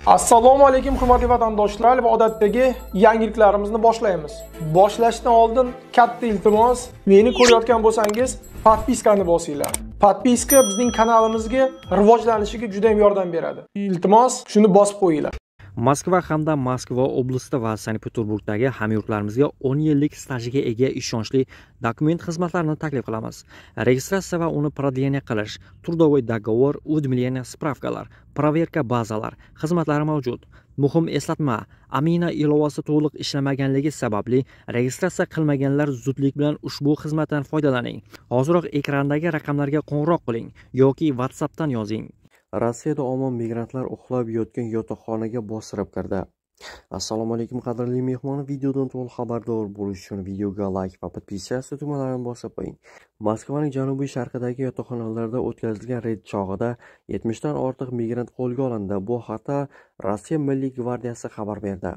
Assalomu alaykum hurmatli vatandoshlar va odatdagi yangiliklarimizni boshlaymiz. Boshlashdan oldin katta iltimos, meni ko'rayotgan bo'lsangiz, подписка ni bosinglar. Подписка bizning kanalimizga rivojlanishiga juda ham yordam beradi. Iltimos, shuni bosib qo'yinglar. Moskva hamda Moskva oblasti va Sankt-Peterburgdagi hamyurtlarimizga 10 yillik stajiga ega ishonchli dokument xizmatlarini taklif qilamiz. Registratsiya va uni продление qilish, трудовой договор, уведомление, справка lar, проверка bazalar xizmatlari mavjud. Muhim eslatma: Amina ilovasi to'liq ishlamaganligi sababli registratsiya qilmaganlar zudlik bilan ushbu xizmatdan foydalaning. Hoziroq ekrandagi raqamlarga qo'ng'iroq qiling yoki WhatsAppdan yozing. Rossiyada OMON migrantlar uxlab yotgan yotoqxonaga bostirib kirdi. Assalomu alaykum qadrli mehmon, videodan to'liq xabardor bo'lish uchun videoga like va подписаться tugmalarini bosib qo'ying. Moskvaning janubiy sharqidagi yotoqxonalarda o'tkazilgan reyd chog'ida 70 dan ortiq migrant qo'lga olindi. Bu haqda Rossiya Milliy gvardiyasi xabar berdi.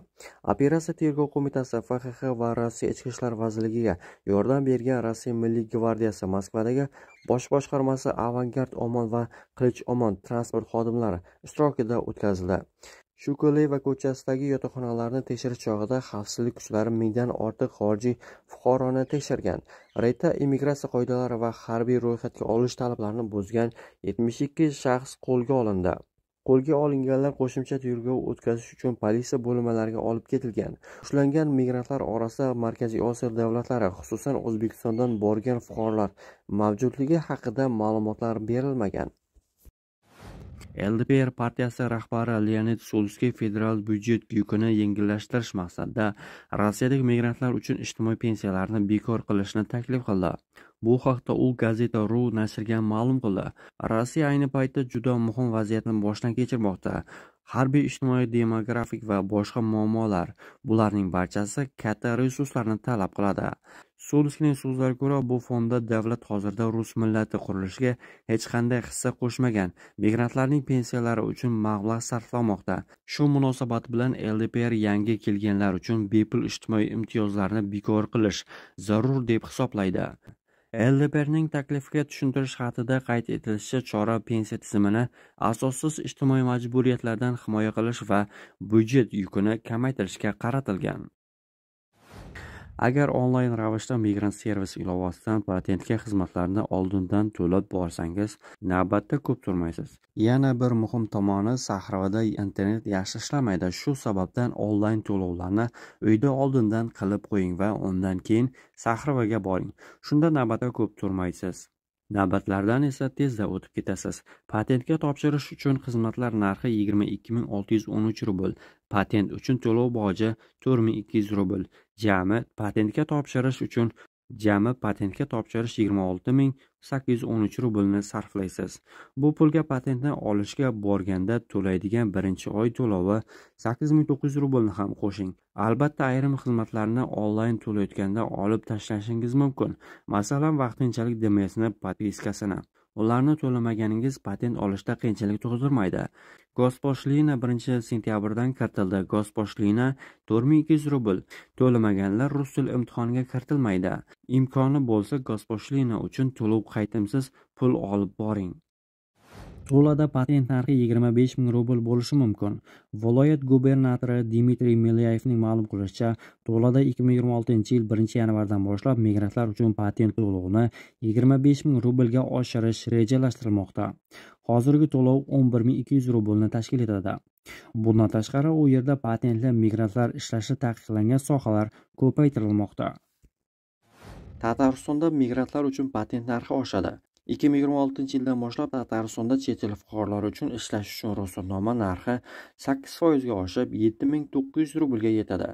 Operatsiya tergov qo'mitasi, FXX va Rossiya Ichki ishlar vazirligiga yordam bergan Rossiya Milliy gvardiyasi Moskvadagi bosh boshqarmasi Avangard OMON va Qilich OMON transport xodimlari ishtirokida o'tkazildi. Shukuleva ko'chasidagi yotoqxonalarni tekshirish chog'ida xavfsizlik kuchlari 1000dan ortiq xorijiy fuqaroni tekshirgan. Reydda immigratsiya qoidalari va harbiy ro'yxatga olish talablarini buzgan 72 shaxs qo'lga olindi. Qo'lga olinganlar qo'shimcha tergov o'tkazish uchun politsiya bo'linmalariga olib ketilgan. Ushlangan migrantlar orasida Markaziy Osiyo davlatlari, xususan O'zbekistondan borgan fuqarolar mavjudligi haqida ma'lumotlar berilmagan. LDPR partiyasi rahbari Leonid Slutskiy federal byudjet yukini yengillashtirish maqsadida Rossiyadagi migrantlar uchun ijtimoiy pensiyalarni bekor qilishni taklif qildi. Bu haqda u Gazeta.ru nashriga ma'lum qildi. Rossiya ayni paytda juda muhim vaziyatni boshdan kechirmoqda. Harbiy, ijtimoiy, demografik va boshqa muammolar. Bularning barchasi katta resurslarni talab qiladi. Slutskiyning so'zlariga ko'ra, bu fonda davlat hozirda rus millati qurilishiga hech qanday hissa qo'shmagan migrantlarning pensiyalari uchun mablag' sarflamoqda. Shu munosabat bilan LDPR yangi kelganlar uchun bepul ijtimoiy imtiyozlarni bekor qilish zarur deb hisoblaydi. LDPRning taklifiga tushuntirish xatida qayd etilishicha, chora pensiya tizimini asossiz ijtimoiy majburiyatlardan himoya qilish va byudjet yukini kamaytirishga qaratilgan. Agar onlayn ravishda Migrant servis ilovasidan patentga xizmatlarni oldindan to'lab borsangiz, navbatda ko'p turmaysiz. Yana bir muhim tomoni, Saxarovada internet yaxshi ishlamaydi. Shu sababdan onlayn to'lovlarni uyda oldindan qilib qo'ying va undan keyin Saxarovaga boring. Shunda navbatda ko'p turmaysiz. Navbatlardan esa tezda o'tib ketasiz. Patentga topshirish uchun xizmatlar narxi 22 613 rubl, patent uchun to'lov boji 4200 rubl. Jami patentga topshirish 26 813 rublni sarflaysiz. Bu pulga patentni olishga borganda to'laydigan birinchi oy to'lovi 8900 rublni ham qo'shing. Albatta, ayrim xizmatlarni onlayn to'layotganda olib tashlashingiz mumkin. Masalan, vaqtinchalik DMSni подписка sini. Ularni to'lamaganingiz patent olishda qiyinchilik tug'dirmaydi. Госпошлина 1-sentyabrdan kiritildi. Госпошлина 4200 rubl. To'lamaganlar rus tili imtihoniga kiritilmaydi. Imkoni bo'lsa, госпошлина uchun to'lov qaytimsiz pul olib boring. Tulada patent narxi 25 ming rubl bo'lishi mumkin. Viloyat gubernatori Dmitriy Milyayevning ma'lum qilishicha, Tulada 2026-yil 1-yanvardan boshlab migrantlar uchun patent to'lovini 25 ming rublga oshirish rejalashtirilmoqda. Hozirgi to'lov 11 200 rublni tashkil etadi. Bundan tashqari, u yerda patentli migrantlar ishlashi taqiqlangan sohalar ko'paytirilmoqda. Tataristonda migrantlar uchun patent narxi oshadi. 2026-yildan boshlab Tataristonda chet el fuqarolari uchun ishlash uchun ruxsatnoma narxi 8% ga oshib, 7900 rublga yetadi.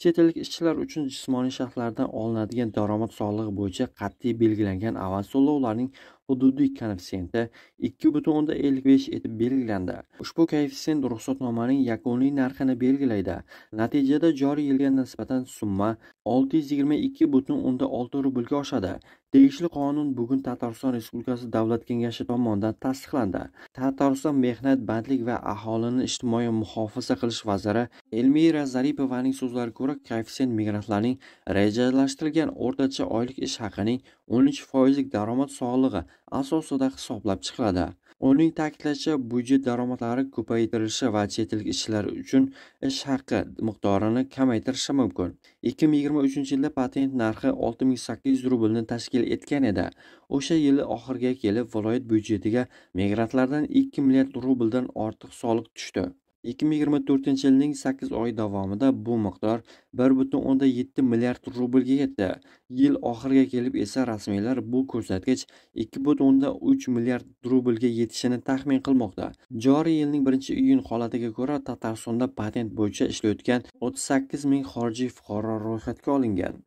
Chet ellik ishchilar uchun jismoniy shaxslardan olinadigan daromad solig'i bo'yicha qat'iy belgilangan avans to'lovlarning hududiy koeffitsiyenti 2,55 etib belgilandi. Ushbu koeffitsient ruxsatnomaning yakuniy narxini belgilaydi. Natijada joriy yilga nisbatan summa 622,6 rublga oshadi. Tegishli qonun bugun Tatariston Respublikasi Davlat Kengashi tomonidan tasdiqlandi. Tatariston Mehnat, bandlik va aholini ijtimoiy muhofaza qilish vaziri Elmira Zaripovaning so'zlariga ko'ra, koeffitsient migrantlarning rejalashtirilgan o'rtacha oylik ish haqining 13 foizlik daromad solig'i asosida hisoblab chiqiladi. Uning ta'kidlashicha, byudjet daromadlari ko'paytirilishi va chet el ishchilari uchun ish haqi miqdorini kamaytirishi mumkin. 2023-yilda patent narxi 6800 rublni tashkil etgan edi. O'sha yil oxiriga kelib viloyat byudjetiga migrantlardan 2 milliard rubldan ortiq soliq tushdi. 2024-yilning 8 oyi davomida bu miqdor 1,7 milliard rublga yetdi. Yil oxiriga kelib esa rasmiylar bu ko'rsatkich 2,3 milliard rublga yetishini taxmin qilmoqda. Joriy yilning 1-iyun holatiga ko'ra Tataristonda patent bo'yicha ishlayotgan 38 ming xorijiy fuqaro ro'yxatga olingan.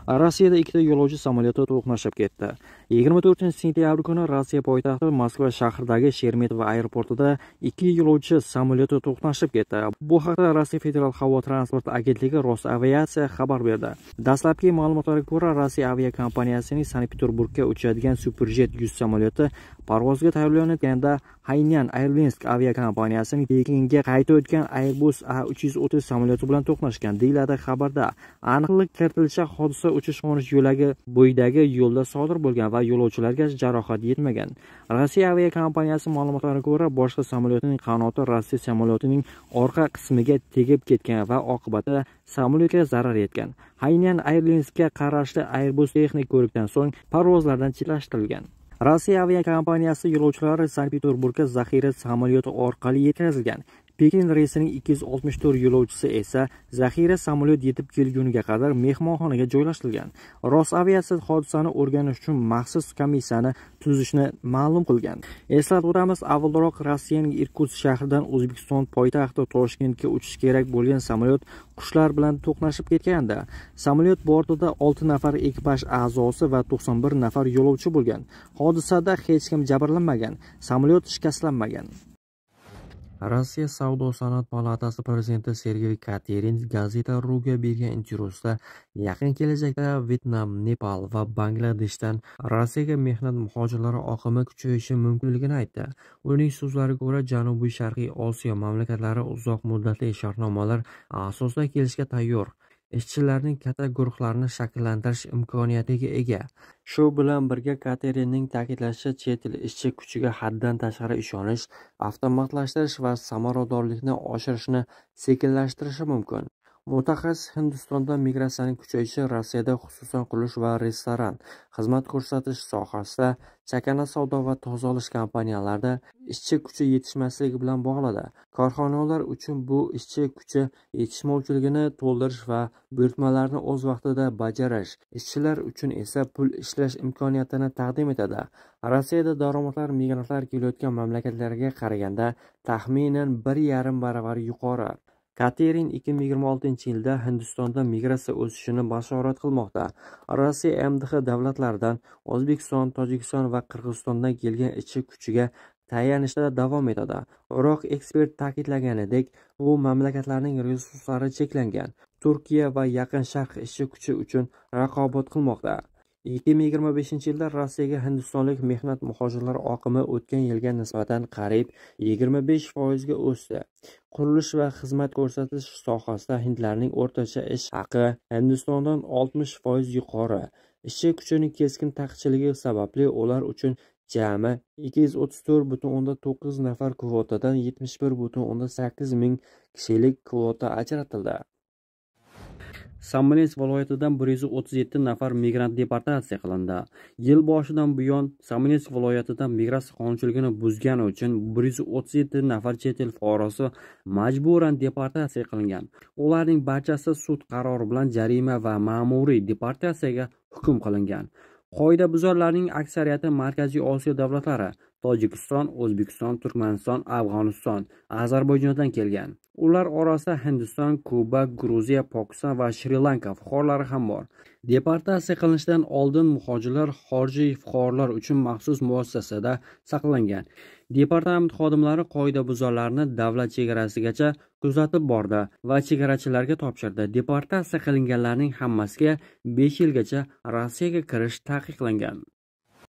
Rossiyada ikkita yo'lovchi samolyoti to'qnashib ketdi. 24-sentyabr kuni Rossiya poytaxti Moskva shahridagi Sheremetyevo aeroportida ikki yo'lovchi samolyoti to'qnashib ketdi. Bu haqda Rossiya Federal havo transport agentligi Rosaviatsiya xabar berdi. Dastlabki ma'lumotlarga ko'ra, Rossiya aviakompaniyasining Sankt-Peterburgga uchadigan Superjet 100 samolyoti parvozga tayyorlanayotganda Hainan Airlines aviakompaniyasining Pekinga qaytayotgan Airbus A330 samolyoti bilan to'qnashgan, deyiladi xabarda. Aniqlik kiritilishicha, hodisa uchish-qo'nish yo'lagi bo'yidagi yo'lda sodir bo'lgan va yo'lovchilarga jarohat yetmagan. Rossiya aviakompaniyasi ma'lumotlariga ko'ra, boshqa samolyotning qanoti Rossiya samolyotining orqa qismiga tegib ketgan va oqibatda samolyotga zarar yetgan. Hainan Airlinesga qarashli Airbus texnik ko'rikdan so'ng parvozlardan chetlashtirilgan. Rossiya aviakompaniyasi yo'lovchilari Sankt-Peterburgga zaxira samolyoti orqali yetkazilgan. Pekin reysining 264 yo'lovchisi esa zaxira samolyot yetib kelguniga qadar mehmonxonaga joylashtirilgan. Rosaviatsiya hodisani o'rganish uchun maxsus komissiyani tuzishni ma'lum qilgan. Eslatib o'tamiz, avvalroq Rossiyaning Irkutsk shahridan O'zbekiston poytaxti Toshkentga uchish kerak bo'lgan samolyot qushlar bilan to'qnashib ketgandi. Samolyot bortida 6 nafar ekipaj a'zosi va 91 nafar yo'lovchi bo'lgan. Hodisada hech kim jabrlanmagan, samolyot shikastlanmagan. Rossiya Savdo-sanoat palatasi prezidenti Sergey Katerin Gazeta.ru'ga bergan intervyusida yaqin kelajakda Vyetnam, Nepal va Bangladeshdan Rossiyaga mehnat muhojirlari oqimi kuchayishi mumkinligini aytdi. Uning so'zlariga ko'ra, Janubiy Sharqiy Osiyo mamlakatlari uzoq muddatli shartnomalar asosida kelishga tayyor ishchilarning katta guruhlarini shakllantirish imkoniyatiga ega. Shu bilan birga Katerinning ta'kidlashicha, chet el ishchi kuchiga haddan tashqari ishonish avtomatlashtirish va samaradorlikni oshirishni sekinlashtirishi mumkin. Mutaxassis Hindistonda migratsiyaning kuchayishi Rossiyada, xususan qurilish va restoran, xizmat ko'rsatish sohasida, chakana savdo va tozalash kompaniyalarida ishchi kuchi yetishmasligi bilan bog'ladi. Korxonalar uchun bu ishchi kuchi yetishmovchiligini to'ldirish va buyurtmalarni o'z vaqtida bajarish, ishchilar uchun esa pul ishlash imkoniyatini taqdim etadi. Rossiyada daromadlar migrantlar kelayotgan mamlakatlarga qaraganda taxminan 1,5 baravar yuqori. Katerin 2026-yilda Hindistonda migratsiya o'sishini bashorat qilmoqda. Rossiya MDH davlatlaridan O'zbekiston, Tojikiston va Qirg'izistondan kelgan ishchi kuchiga tayanishda davom etadi. Biroq ekspert ta'kidlaganidek, bu mamlakatlarning resurslari cheklangan. Turkiya va Yaqin Sharq ishchi kuchi uchun raqobat qilmoqda. 2025-yilda Rossiyaga hindistonlik mehnat muhojirlari oqimi o'tgan yilga nisbatan qariyb 25% ga o'sdi. Qurilish va xizmat ko'rsatish sohasida hindlarning o'rtacha ish haqi Hindistondan 60% yuqori. Ishchi kuchining keskin taqchilligi sababli ular uchun jami 234,9 nafar kvotadan 71,8 ming kishilik kvota ajratildi. Smolensk viloyatidan 137 nafar migrant deportatsiya qilindi. Yil boshidan buyon Smolensk viloyatidan migratsiya qonunchiligini buzgani uchun 137 nafar chet el fuqarosi majburan deportatsiya qilingan. Ularning barchasi sud qarori bilan jarima va ma'muriy deportatsiyaga hukm qilingan. Qoidabuzarlarning aksariyati Markaziy Osiyo davlatlari Tojikiston, O'zbekiston, Turkmaniston, Afg'oniston, Ozarbayjondan kelgan. Ular orasida Hindiston, Kuba, Gruziya, Pokiston va Shri-Lanka fuqarolari ham bor. Deportatsiya qilinishidan oldin muhojirlar xorijiy fuqarolar uchun maxsus muassasada saqlangan. Departament xodimlari qoidabuzarlarni davlat chegarasigacha kuzatib bordi va chegarachilarga topshirdi. Deportatsiya qilinganlarning hammasiga 5 yilgacha Rossiyaga kirish taqiqlangan.